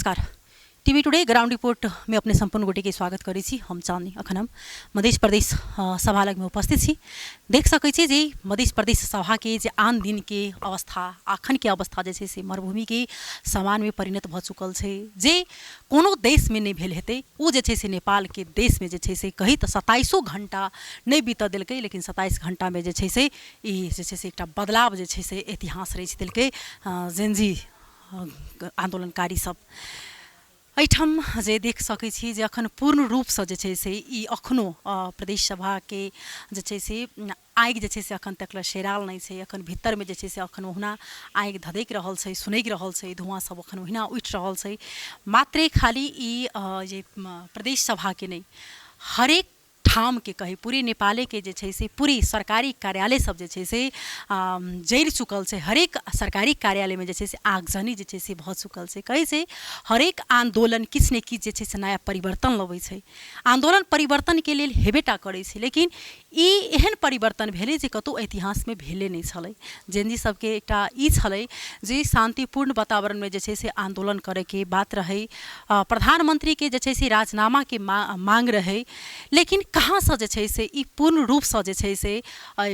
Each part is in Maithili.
नमस्कार, टीवी टुडे ग्राउंड रिपोर्ट में अपने सम्पूर्ण गोटे के स्वागत करै छी। हम चांदनी, अखन हम मध्य प्रदेश सभा लग में उपस्थित छी। देख सकै छी जे मध्य प्रदेश सभा के जे आन दिन के अवस्था, अखन के अवस्था जे छै से मरुभूमि के समान में परिणत भऽ चुकल छै। जे कोनो देश में नहि भेल हेतै ओ जे छै से नेपाल के देश में जे छै से कही तऽ 27 घंटा नहि बीतऽ देलकै, लेकिन 27 घंटा में जे छै से ई जे छै से एकटा बदलाव जे छै से इतिहास रचि देलकै जेनजी आन्दोलनकारी सब। एहिठाम जे देख सकै छी जे अखन पूर्ण रूपसँ जे छै से ई अखनो प्रदेश सभाके जे छै से आगि जे छै से अखन तक लए सेरायल नहि छै। अखन भीतरमे जे छै से अखन ओहुना आगि धधकि रहल छै, सुनगि रहल छै, धुआँ सब अखन ओहिना उठि रहल छै। मात्रे खाली ई जे प्रदेश सभाके नहि, हरेक ठामके कही पूरे नेपालेके जे छै से पूरे सरकारी कार्यालय सब जे छै से जरि चुकल छै। हरेक सरकारी कार्यालयमे जे छै से आगजनी जे छै से भऽ चुकल छै। कहै छै हरेक आन्दोलन किछु ने किछु जे छै से नया परिवर्तन लबै छै। आन्दोलन परिवर्तनके लेल हेबे टा करै छै, लेकिन ई एहन परिवर्तन भेलै जे कतहु इतिहासमे भेले नहि छलै। जेनजी सबके एकटा ई छलै जे शान्तिपूर्ण वातावरणमे जे छै से आन्दोलन करैके बात रहै, प्रधानमन्त्रीके जे छै से राजीनामाके माँग रहै, लेकिन कहाँसँ जे छै से ई पूर्ण रूपसँ जे छै से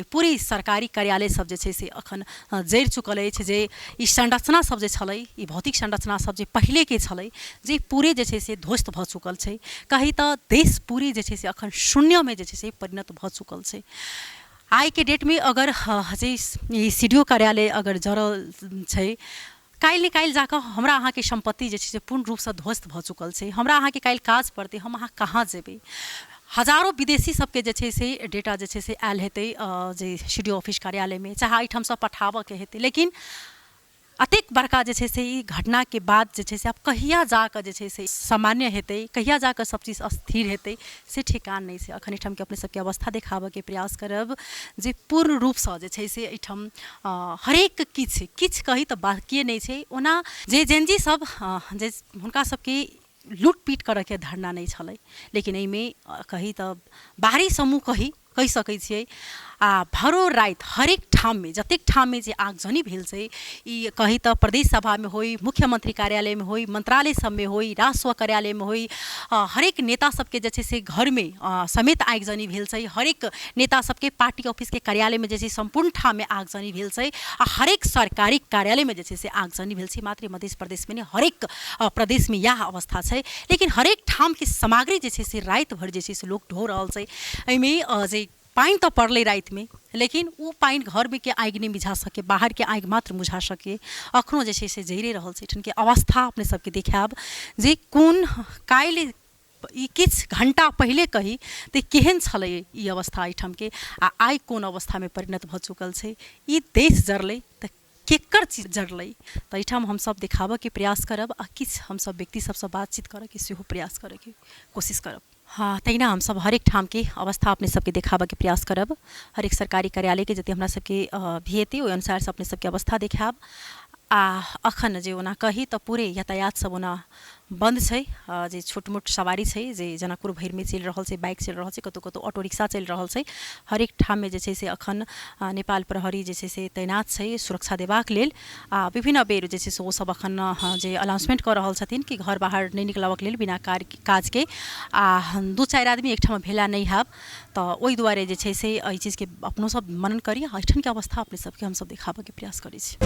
पूरी सरकारी कार्यालय सब जे छै से अखन जरि चुकल अछि। जे ई संरचना सब जे छलै, ई भौतिक संरचना सब जे पहिलेके छलै, जे पूरे जे छै से ध्वस्त भऽ चुकल छै। कही तऽ देश पूरे जे छै से अखन शून्यमे जे छै से परिणत भऽ चुकल छै। आइके डेटमे अगर जे ई सी डी ओ कार्यालय अगर जरल छै, काल्हि ने काल्हि जाकऽ हमरा अहाँके सम्पत्ति जे छै से पूर्ण रूपसँ ध्वस्त भऽ चुकल छै। हमरा अहाँके काल्हि काज पड़तै, हम अहाँ कहाँ जेबै? हजारो विदेशी सबके जे छै से डेटा जे छै से आयल हेतै जे सी डी ओ ऑफिस कार्यालयमे, चाहे एहिठामसँ पठाबऽके हेतै, लेकिन अतेक बड़का जे छै से ई घटनाके बाद जे छै से आब कहिया जाकऽ जे छै से सामान्य हेतै, कहिया जाकऽ सब चीज स्थिर हेतै से ठेकान नहि छै। अखन एहिठामके अपने सबके अवस्था देखाबऽके प्रयास करब जे पूर्ण रूपसँ जे छै से एहिठाम हरेक किछु किछु कही तऽ बाकिए नहि छै। ओना जे जेनजी सब जे हुनका सबके लूटपीट करऽके धरना नहि छलै, लेकिन एहिमे कही तऽ बाहरी समूह कही कहि सकै छियै आ भरो राति हरेक ठाममे जतेक ठाममे जे आगजनी भेल छै, ई कही तऽ प्रदेश सभामे होइ, मुख्यमन्त्री कार्यालयमे होइ, मन्त्रालय सबमे होइ, राजस्व कार्यालयमे होइ, हरेक नेता सबके जे छै से घरमे समेत आगजनी भेल छै। हरेक नेता सबके पार्टी ऑफिसके कार्यालयमे जे छै सम्पूर्ण ठाममे आगजनी भेल छै आ हरेक सरकारी कार्यालयमे जे छै से आगजनी भेल छै। मात्र मध्य प्रदेशमे नहि, हरेक प्रदेशमे इएह अवस्था छै। लेकिन हरेक ठामके सामग्री जे छै से राति भरि जे छै से लोक ढो रहल छै। एहिमे जे पानि तऽ पड़लै रातिमे, लेकिन ओ पानि घरमे के आगि नहि मिझा सकै, बाहरके आगि मात्र बुझा सकै। अखनो जे छै से जरिए रहल छै। एहिठामके अवस्था अपने सबके देखायब जे कोन काल्हि ई किछु घण्टा पहिले कही तऽ केहन छलै ई अवस्था एहिठामके आ आइ कोन अवस्थामे परिणत भऽ चुकल छै। ई देश जरलै तऽ केकर चीज जरलै? तऽ एहिठाम हमसब देखाबऽके प्रयास करब आ किछु हमसब व्यक्ति सबसँ बातचीत करऽके सेहो प्रयास करऽके कोशिश करब। हँ, तहिना हमसब हरेक ठामके अवस्था अपने सबके देखाबऽके प्रयास करब। हरेक सरकारी कार्यालयके जते हमरा सबके भी हेतै ओहि अनुसारसँ अपने सबके अवस्था देखायब। आ अखन जे ओना कही तऽ पूरे यातायात सब ओना बन्द छै। जे छोट मोट सवारी छै जे जनकपुर भरिमे चलि रहल छै, बाइक चलि रहल छै, कतहु कतहु ऑटो रिक्शा चलि रहल छै। हरेक ठाममे जे छै से अखन नेपाल प्रहरी जे छै से तैनात छै सुरक्षा देबाक लेल आ विभिन्न बेर जे छै से ओसभ अखन जे अनाउंसमेंट कऽ रहल छथिन कि घर बाहर नहि निकलबक लेल बिना कार्य काजके आ दू चारि आदमी एकठाम भेला नहि हैब। तऽ ओहि दुआरे जे छै से एहि चीजके अपनो सब मनन करी आ एहिठामके अवस्था अपने सबके हमसब देखाबऽके प्रयास करै छी।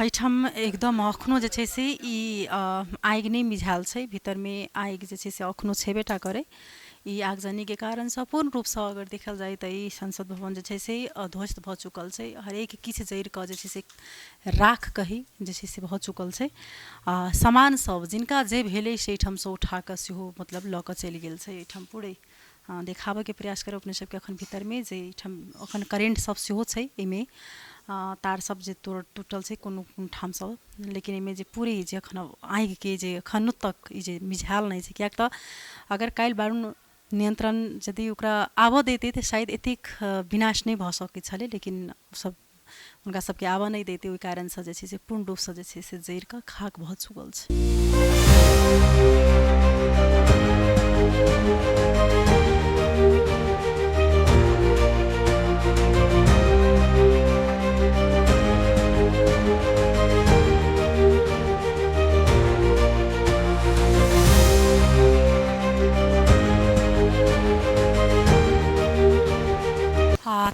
एहिठाम एकदम अखनो जे छै से ई आगि नहि मिझायल छै। भीतरमे आगि जे छै से अखनो छेबे टा करै। ई आगजनीके कारणसँ पूर्ण रूपसँ अगर देखल जाय तऽ ई संसद भवन जे छै से ध्वस्त भऽ चुकल छै। हरेक किछु जरि कऽ जे छै से राख कही जे छै से भऽ चुकल छै आ सामान सब जिनका जे भेलै से एहिठामसँ उठा कऽ सेहो मतलब लऽ कऽ चलि गेल छै। एहिठाम पूरे देखाबऽके प्रयास करब अपने सबके अखन भीतरमे जे एहिठाम अखन करेंट सब सेहो छै। एहिमे तार सब जे टूटल छै कोनो कोनो ठामसँ, लेकिन एहिमे जे पूरे जे अखन आगिके जे अखनो तक ई जे मिझायल नहि छै, किएक तऽ अगर काल्हि बारुण नियन्त्रण यदि ओकरा आबऽ दैतै तऽ शायद एतेक विनाश नहि भऽ सकै छलै, लेकिन सब हुनका सबके आबऽ नहि दैतै, ओहि कारणसँ जे छै से पूर्ण रूपसँ जे छै से जरि कऽ खाक भऽ चुकल छै।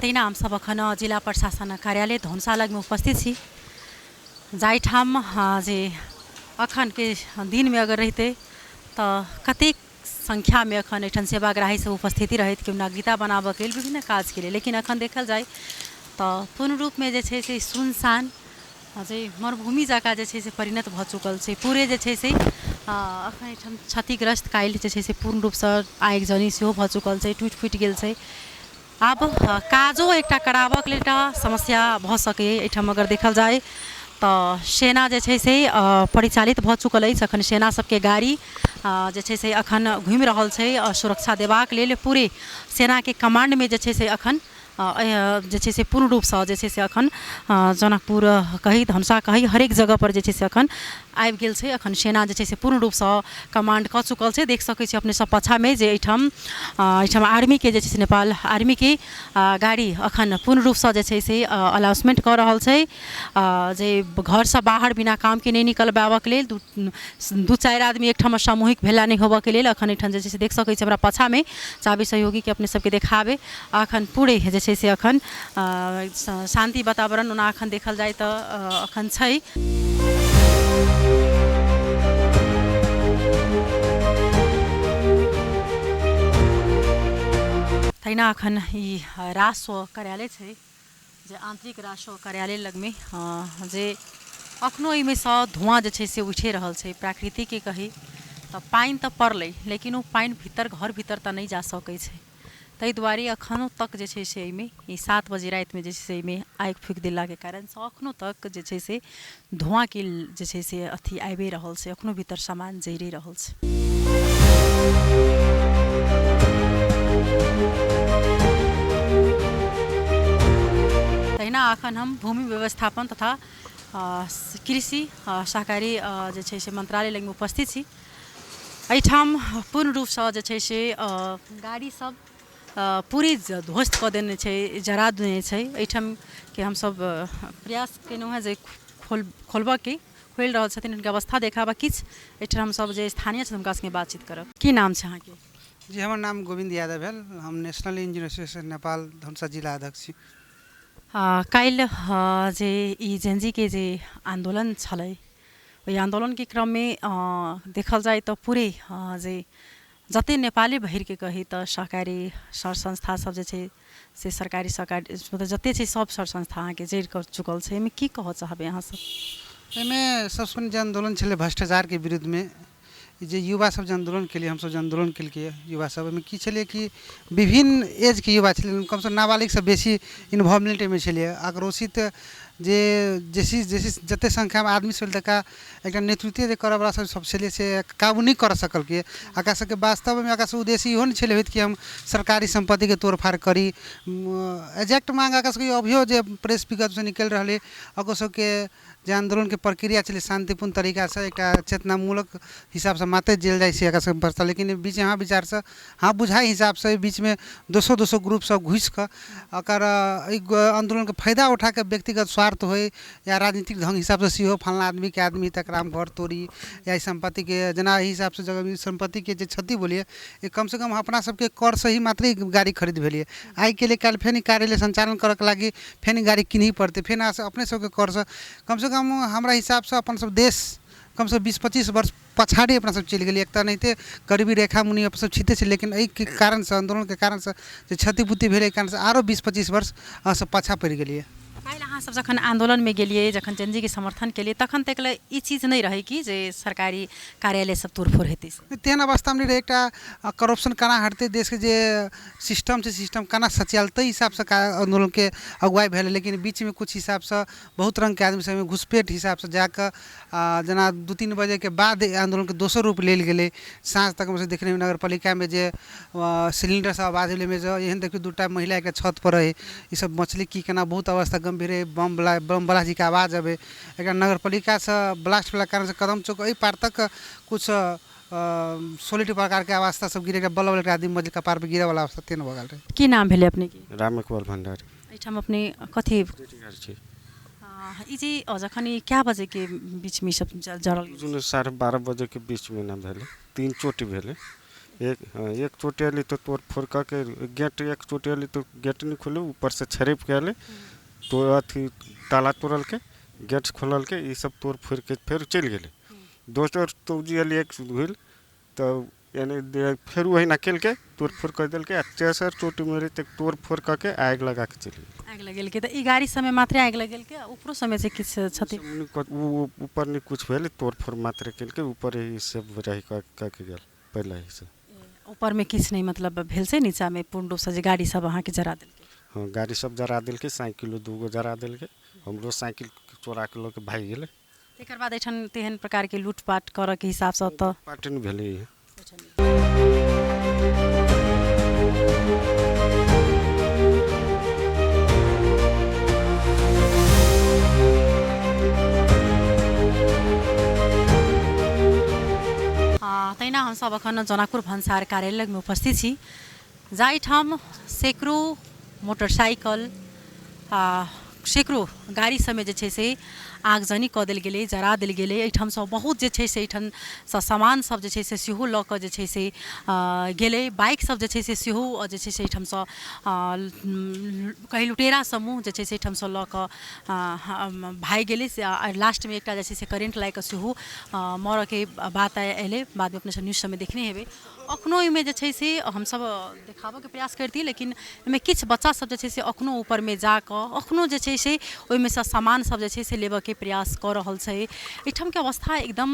तहिना हमसभ एखन जिला प्रशासन कार्यालय धनुषा लगमे उपस्थित छी, जाहिठाम जे अखनके दिनमे अगर रहितै तऽ कतेक संख्यामे एखन एहिठाम सेवाग्राही सब उपस्थिति रहैत, केओ नागरिकता बनाबऽके लेल, विभिन्न काजके लेल। लेकिन एखन देखल जाय तऽ पूर्ण रूपमे जे छै से सुनसान जे मरुभूमि जकाँ जे छै से परिणत भऽ चुकल छै। पूरे जे छै से एखन एहिठाम क्षतिग्रस्त काल्हि जे छै से पूर्ण रूपसँ आगिजनी सेहो भऽ चुकल छै, टूटि फूटि गेल छै। आब काजो एकटा कराबऽके लेल एकटा समस्या भऽ सकैए। एहिठाम अगर देखल जाय तऽ सेना जे छै से परिचालित भऽ चुकल अछि। अखन सेना सबके गाड़ी जे छै से अखन घुमि रहल छै सुरक्षा देबाक लेल। पूरे सेनाके कमांडमे जे छै से अखन जे छै से पूर्ण रूपसँ जे छै से अखन जनकपुर कही, धनुषा कही, हरेक जगहपर जे छै से अखन आबि गेल छै। अखन सेना जे छै से पूर्ण रूपसँ कमांड कऽ चुकल छै। देख सकै छी अपने सब पाछाँमे जे एहिठाम एहिठाम आर्मीके जे छै से नेपाल आर्मीके गाड़ी अखन पूर्ण रूपसँ जे छै से अनाउंसमेंट कऽ रहल छै जे घरसँ बाहर बिना कामके नहि निकलबाबऽके लेल, दू चारि आदमी एकठाम सामूहिक भेला नहि होबऽके लेल। अखन एहिठाम जे छै से देख सकै छी हमरा पाछाँमे चाभी सहयोगीके अपने सबके देखाबे। अखन पूरे जे छै से अखन शान्ति वातावरण ओना अखन देखल जाय तऽ अखन छै। तहिना अखन ई राजस्व कार्यालय छै, जे आन्तरिक राजस्व कार्यालय लगमे जे अखनो एहिमे सँ धुआँ जे छै से उठि रहल छै। प्राकृतिके कही तऽ पानि तऽ पड़लै, लेकिन ओ पानि भीतर घर भीतर तऽ नहि जा सकै छै, ताहि दुआरे एखनो तक जे छै से एहिमे ई 7 बजे रातिमे जे छै से एहिमे आगि फूकि देलाके कारणसँ एखनो तक जे छै से धुआँके जे छै से अथी आबिए रहल छै, एखनो भीतर सामान जरिए रहल छै। तहिना एखन हम भूमि व्यवस्थापन तथा कृषि सहकारी जे छै से मंत्रालय लगमे उपस्थित छी। एहिठाम पूर्ण रूपसँ जे छै से गाड़ी सब पूरे ध्वस्त कऽ देने छै, जरा देने छै। एहिठामके हमसब प्रयास केलहुँ हेँ जे खोलबऽके, खोलि रहल छथिन, हुनकर अवस्था देखाबऽ किछु। एहिठाम हमसब जे स्थानीय छथिन हुनका सङ्गे बातचीत करब। की नाम छै अहाँके? जी, हमर नाम गोविन्द यादव भेल। हम national engineer association Nepal Dhanusha जिला अध्यक्ष छी। काल्हि जे ई जेनजीके जे आन्दोलन छलै, ओहि आन्दोलनके क्रममे देखल जाय तऽ पूरे जे जते नेपाली भरिके कही तऽ सहकारी सर संस्था सब जे छै से सरकारी सहकारी मतलब जते छै सब सर संस्था अहाँके जरि कऽ चुकल छै। एहिमे की कहऽ चाहबै अहाँ सब? एहिमे सबसँ पहिने जे आन्दोलन छलै भ्रष्टाचारके विरुद्धमे, जे युवा सब जे आन्दोलन केलियै, हमसब जे आन्दोलन केलकै युवा सब, ओहिमे की छलै कि विभिन्न एजके युवा छलै, कमसँ कम नाबालिगसँ बेसी इन्वॉल्वमेंट एहिमे छलै। आक्रोशित जे जेसी जेसी जतेक संख्यामे आदमी सब तकरा एकटा नेतृत्व जे करऽवला सब सब छलै से काबू नहि कऽ सकलकै। एकरा सबके वास्तवमे एकरा सबके उद्देश्य इहो नहि छलै होइत कि हम सरकारी सम्पत्तिके तोड़फाड़ करी। एग्जैक्ट माँग एकरा सबके अभियो जे प्रेस विज्ञप्तिसँ निकलि रहलै, ओकर सबके जे आन्दोलनके प्रक्रिया छलै शान्तिपूर्ण तरीकासँ एकटा चेतनामूलक हिसाबसँ मात्र देल जाइ छै एकरा सबके प्रस्ताव। लेकिन बीच अहाँ विचारसँ हाँ बुझाइ हिसाबसँ एहि बीचमे दोसर दोसर ग्रुप सब घुसिकऽ एकर एहि आन्दोलनके फायदा उठाकऽ व्यक्तिगत स्वार्थ होइ या राजनीतिक ढङ्ग हिसाबसँ सेहो फल्लाँ आदमीके आदमी तकरा हम घर तोड़ी या एहि सम्पत्तिके जेना एहि हिसाबसँ जब सम्पत्तिके जे क्षति भेलैए, ई कमसँ कम अपना सबके करसँ ही मात्र ही गाड़ी खरीद भेलैए। आइके लिए काल्हि फेर ई कार्यालय सञ्चालन करऽके लागि फेर गाड़ी किनही पड़तै, फेर अपने सबके करसँ। कमसँ कम हमरा हिसाबसँ अपन सब देश कमसँ कम 20-25 वर्ष पछाड़ी अपना सब चलि गेलियै। एक तऽ एनाहिते गरीबी रेखा मुनि अपना सब छिते छै, लेकिन एहिके कारणसँ आन्दोलनके कारणसँ जे क्षतिपूर्ति भेलै, एहि कारणसँ आरो 20-25 वर्ष अहाँ सब पाछाँ पड़ि गेलियै। काल्हि अहाँ अहाँ सब जखन आंदोलनमे गेलियै, जखन जेनजीके समर्थन केलियै, तखन तक लए ई चीज नहि रहै कि जे सरकारी कार्यालय सब तोड़फोड़ हेतै से? तेहन अवस्थामे नहि रहै। एकटा करप्शन केना हटतै, देशके जे सिस्टम छै सिस्टम केना सचेलतै, हिसाबसँ आन्दोलनके अगुवाइ भेलै। लेकिन बीचमे किछु हिसाबसँ बहुत रङ्गके आदमी सब घुसपैठ हिसाबसँ जाकऽ जेना 2-3 बजेके बाद आन्दोलनके दोसर रूप लेल गेलै। साँझ तक हमसब देखने नगरपालिकामे जे सिलिण्डर सब आवाज भेलै, एहन देखियौ 2टा महिला एकटा छत पर रहै, ई सब मछली की केना बहुत अवस्था गम्भीर रहै। बम बला जीके आवाज अबै, एकरा नगरपालिकासँ ब्लास्ट भेलाके कारणसँ कदम चौक एहि पार तक किछु सोलिड प्रकारके अवस्था सब गिरे, बल्ब वाला आदमी मजल कपार पर गिरे वाला अवस्था तेहन भऽ गेल रहै। की नाम भेलै अपनेके? राम इकबाल भंडारी। एहिठाम अपने कथी छी? ई जे जखन ई कए बजेके बीचमे ई सब जरल? 12:30 बजेके बीचमे ना भेलै, 3 चोटी भेलै। एक चोटी अयली तो तोड़ फोड़ कऽ के गेट, एक चोटी अयली तो गेट नहीं खुले, ऊपर से छड़प के अयलै तो अथी ताला तोड़लकै, गेट खोललकै, ई सब तोड़ फोड़ के फेर चलि गेलै। दोसर तो जी अयली एक भेल तऽ यानी फेर ओहिना केलकै, तोड़ फोड़ कऽ देलकै। आ तेसर चोटी मेरे तऽ तोड़ फोड़ कऽ के आगि लगा के चलि गेलै। आगि लगेलकै तऽ ई गाड़ी सबमे मात्रे आगि लगेलकै, ऊपरो सबमे से किछु क्षति? ऊपर नहि किछु भेलै, तोड़ फोड़ मात्रे केलकै, ऊपर ही सब रहि कऽ के गेल पहिले ही से। ऊपरमे किछु नहि मतलब भेल छै, नीचाँमे पूर्ण रूपसँ जे गाड़ी सब अहाँके जरा देलकै? हँ, गाड़ी सब जरा देलकै, साइकिलो 2 गो जरा देलकै, हमरो साइकिल चोरा के लऽ के भागि गेलै। तकर बाद एहिठाम तेहन प्रकारके लूटपाट करऽके हिसाबसँ तऽ पाट नहि भेलै। तहिना हमसब अखन जनकपुर भन्सार कार्यालय लगमे उपस्थित छी, जाहिठाम सैकड़ों मोटरसाइकिल आ सैकड़ों गाड़ी सबमे जे छै से आगजनी कऽ देल गेलै, जरा देल गेलै। एहिठामसँ बहुत जे छै से एहिठामसँ सामान सब जे छै से सेहो लऽ कऽ जे छै से गेलै। बाइक सब जे छै से सेहो जे छै से एहिठामसँ कही लुटेरा समूह जे छै से एहिठामसँ लऽ कऽ भागि गेलै। से लास्टमे एकटा जे छै से करेन्ट लागि कऽ सेहो मरऽके बात अयलै, बादमे अपने सब न्यूज सबमे देखने हेबै। अखनो एहिमे जे छै से हमसब देखाबऽके प्रयास करितियै, लेकिन एहिमे किछु बच्चा सब जे छै से अखनो ऊपरमे जाकऽ अखनो जे छै से ओहिमे सँ सामान सब जे छै से लेबऽके प्रयास कऽ रहल छै। एहिठामके अवस्था एकदम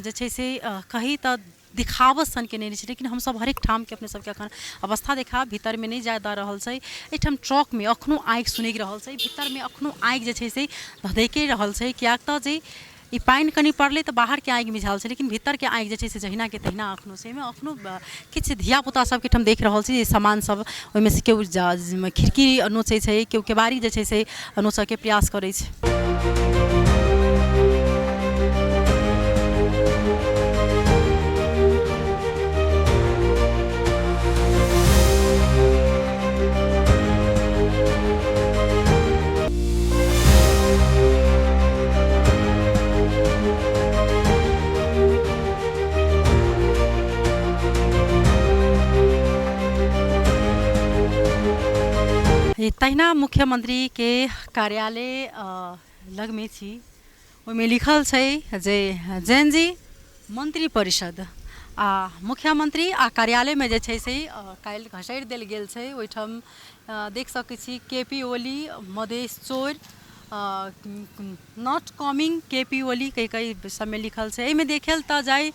जे छै से कही तऽ देखाबऽ सनके नहि छै, लेकिन हमसब हरेक ठामके अपने सबके अखन अवस्था देखाब, भीतरमे नहि जाय दऽ रहल छै। एहिठाम ट्रकमे अखनो आगि सुनगि रहल छै, भीतरमे अखनो आगि जे छै से धधकि रहल छै, किएक तऽ जे ई पानि कनि पड़लै तऽ बाहरके आगि मिझायल छै, लेकिन भीतरके आगि जे छै से जहिनाके तहिना अखनो छै। एहिमे अखनो किछु धियापुता सबके ठाम देख रहल छी जे सामान सब ओहिमे से केओ खिड़की नोचै छै, केओ केबाड़ी जे छै से नोचऽके प्रयास करै छै। तहिना मुख्यमंत्री के कार्यालय लगमे छी, ओहिमे लिखल छै जे जेनजी मंत्री परिषद आ मुख्यमंत्री आ कार्यालयमे जे छै से काल्हि घसरि देल गेल छै। ओहिठाम देख सकै छी के पी ओली मधेश चोर not coming के पी ओली कहि कहि सबमे लिखल छै। एहिमे देखल तऽ जाय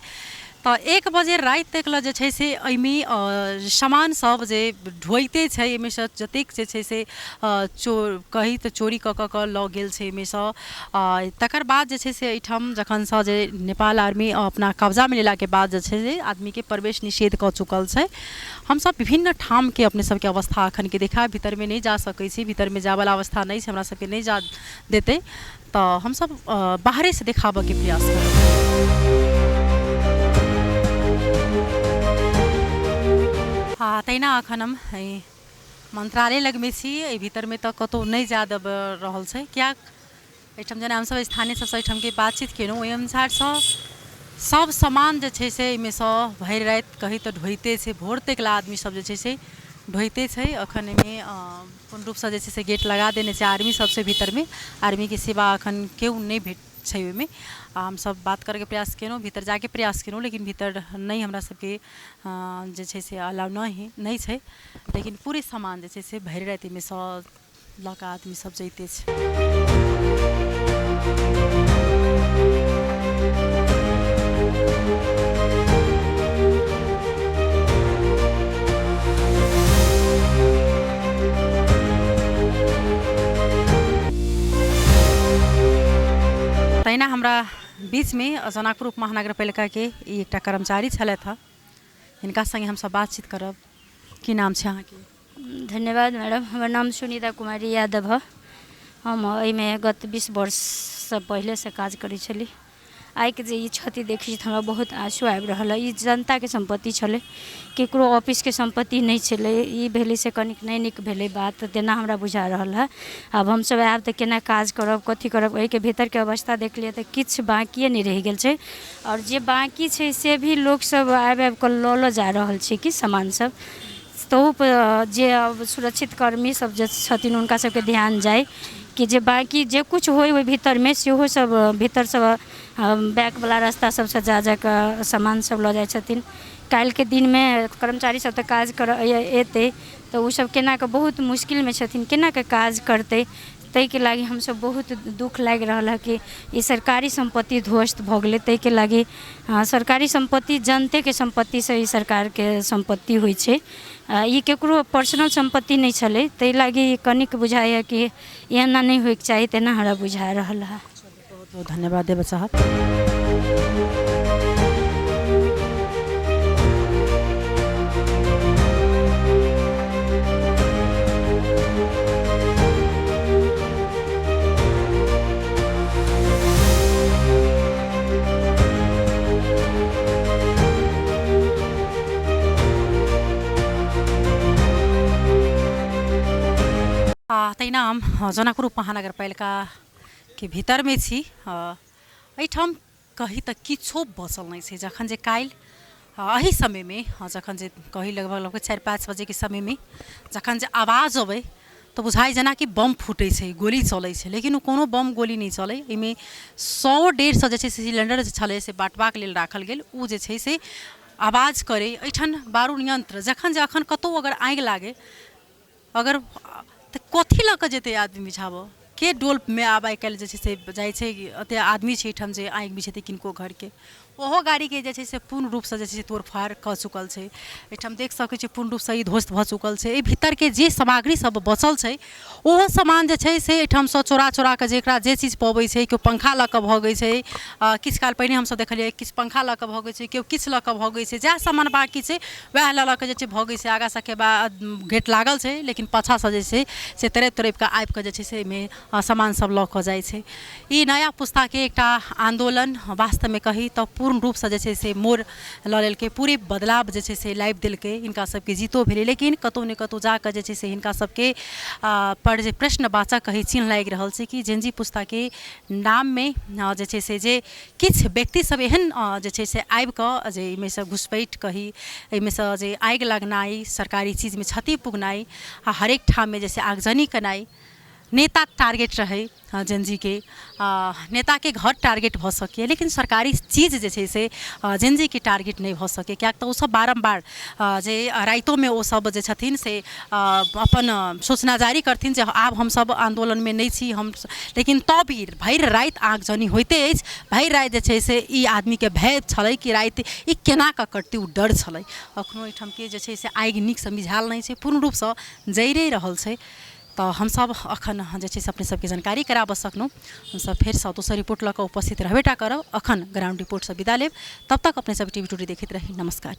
तऽ 1 बजे राति तक लए जे छै से एहिमे सामान सब जे ढोइते छै, एहिमे सँ जतेक जे छै से चोर कही तऽ चोरी कऽ कऽ कऽ लऽ गेल छै एहिमे सँ। तकर बाद जे छै से एहिठाम जखनसँ जे नेपाल आर्मी अपना कब्जामे लेलाके बाद जे छै से आदमीके प्रवेश निषेध कऽ चुकल छै। हमसब विभिन्न ठामके अपने सबके अवस्था अखनके देखा, भीतरमे नहि जा सकै छी, भीतरमे जायवला अवस्था नहि छै, हमरा सबके नहि जा देतै, तऽ हमसब बाहरेसँ देखाबऽके प्रयास करब। आ तहिना अखन हम एहि मन्त्रालय लगमे छी, एहि भीतरमे तऽ कतहु नहि जा देब रहल छै, किएक एहिठाम जेना हमसब स्थानीय सबसँ एहिठामके बातचीत केलहुँ, ओहि अनुसारसँ सब सामान जे छै से एहिमेसँ भरि राति कही तऽ ढोइते छै, भोर तक लए आदमी सब जे छै से ढोइते छै। अखन एहिमे पूर्ण रूपसँ जे छै से गेट लगा देने छै आर्मी सबसँ, भीतरमे आर्मीके सेवा अखन केओ नहि भेट छै ओहिमे। आ हमसब बात करैके प्रयास केलहुँ, भीतर जाके प्रयास केलहुँ, लेकिन भीतर नहि हमरा सबके जे छै से अलाउ नहि छै। लेकिन पूरे सामान जे छै से भरि राति एहिमेसँ लऽ कऽ आदमी सब जइते छै। तहिना हमरा बीचमे जनकपुर उप महानगरपालिकाके ई एकटा कर्मचारी छलथि हँ, हिनका सङ्गे हमसब बातचीत करब। की नाम छै अहाँके? धन्यवाद मैडम, हमर नाम सुनीता कुमारी यादव है। हम एहिमे गत 20 वर्षसँ पहिलेसँ काज करै छली। आइके जे ई क्षति देखै छी तऽ हमरा बहुत आँसू आबि रहल है। ई जनताके सम्पत्ति छलै, केकरो ऑफिसके सम्पत्ति नहि छलै। ई भेलै से कनिक नहि नीक भेलै बात, तेना हमरा बुझा रहल है। आब हमसब आयब तऽ केना काज करब, कथी करब? एहिके भीतरके अवस्था देखलियै तऽ किछु बाँकिए नहि रहि गेल छै, आओर जे बाँकी छै से भी लोकसब आबि आबि कऽ लऽ लऽ जा रहल छै कि सामान सब। तहूपर जे अब सुरक्षित कर्मी सब जे छथिन हुनका सबके ध्यान जाइ कि जे बाँकी जे किछु होइ ओहि भीतरमे, सेहो सब भीतरसँ बैकवला रास्ता सबसँ जा जाकऽ सामान सब लऽ जाइ छथिन। काल्हिके दिनमे कर्मचारी सब तऽ काज करऽ एतै तऽ ओसब केनाकऽ बहुत मुश्किलमे छथिन, केनाकऽ काज करतै? ताहिके लागि हमसब बहुत दुःख लागि रहल है कि ई सरकारी सम्पत्ति ध्वस्त भऽ गेलै। ताहिके लागि सरकारी सम्पत्ति जनतेके सम्पत्तिसँ ई सरकारके सम्पत्ति होइ छै, ई केकरो पर्सनल सम्पत्ति नहि छलै। ताहि लागि कनिक बुझाइए कि एना नहि होइके चाही, तेना हमरा बुझा रहल है। बहुत बहुत धन्यवाद देबऽ चाहब। तहिना हम जनकपुर उप महानगरपालिकाके भीतरमे छी। एहिठाम कही तऽ किछो बचल नहि छै। जखन जे काल्हि एही समयमे, जखन जे कही लगभग लगभग 4-5 बजेके समयमे जखन जे आवाज अबै तऽ बुझाइ जेनाकि बम फूटै छै, गोली चलै छै, लेकिन ओ कोनो बम गोली नहि चलै। एहिमे 100-150 जे छै से सिलेण्डर जे छलै से बाँटबाक लेल राखल गेल, ओ जे छै से आवाज करै। एहिठाम बारूद यन्त्र जखन जे एखन कतहु अगर आगि लागै अगर तऽ कथी लऽ कऽ जेतै आदमी मिझाबऽ के डोलमे? आब आइ काल्हि जे छै से जाइ छै, एतेक आदमी छै एहिठाम जे आगि मिझेतै किनको घरके? ओहो गाड़ीके जे छै से पूर्ण रूपसँ जे छै से तोड़फाड़ कऽ चुकल छै। एहिठाम देख सकै छियै, पूर्ण रूपसँ ई ध्वस्त भऽ चुकल छै। एहि भीतरके जे सामग्री सब बचल छै, ओहो सामान जे छै से एहिठामसँ चोरा चोरा कऽ जेकरा जे चीज पबै छै, केओ पंखा लऽ कऽ भगै छै। किछु काल पहिने हमसब देखलियै, किछु पंखा लऽ कऽ भगै छै, केओ किछु लऽ कऽ भगै छै। जएह सामान बाँकी छै वएह लऽ लऽ कऽ जे छै भगै छै। आगाँ सबके गेट लागल छै, लेकिन पाछाँसँ जे छै से तड़पि तड़पि कऽ आबि कऽ जे छै से एहिमे सामान सब लऽ कऽ जाइ छै। ई नया पुस्ताके एकटा आन्दोलन वास्तवमे कही तऽ पूर्ण रूपसँ जे छै से मोड़ लऽ लेलकै, पूरे बदलाव जे छै से लाबि देलकै। हिनका सबके जीतो भेलै, लेकिन कतहु ने कतहु जाकऽ जे छै से हिनका सबके पर जे प्रश्नवाचक कही चिन्ह लागि रहल छै कि जेनजी पुस्ताके नाममे जे छै से जे किछु व्यक्ति सब एहन जे छै से आबि कऽ जे एहिमे सँ घुसपैठ कही, एहिमे सँ जे आगि लगनाइ, सरकारी चीजमे क्षति पुगनाइ आ हरेक ठाममे जे छै आगजनी केनाइ नेताके टारगेट रहै। जेनजीके नेताके घर टारगेट भऽ सकैए, लेकिन सरकारी चीज जे छै से जेनजीके टारगेट नहि भऽ सकैए, किएक तऽ ओसभ बारम्बार जे रातिओमे ओसभ जे छथिन से अपन सूचना जारी करथिन जे आब हमसभ आन्दोलनमे नहि छी हम, लेकिन तब भी भरि राति आगजनी होइते अछि। भरि राति जे छै से ई आदमीके भय छलै कि राति ई केना कऽ कटतै, ओ डर छलै। एखनो एहिठामके जे छै से आगि नीकसँ मिझायल नहि छै, पूर्ण रूपसँ जरिए रहल छै। तऽ हमसभ एखन जे छै से अपने सबके जानकारी कराबऽ सकलहुँ। हमसभ फेरसँ दोसर रिपोर्ट लऽ कऽ उपस्थित रहबे टा करब। एखन ग्राउंड रिपोर्टसँ विदा लेब, तब तक अपने सब टीवी टुडे देखैत रही। नमस्कार।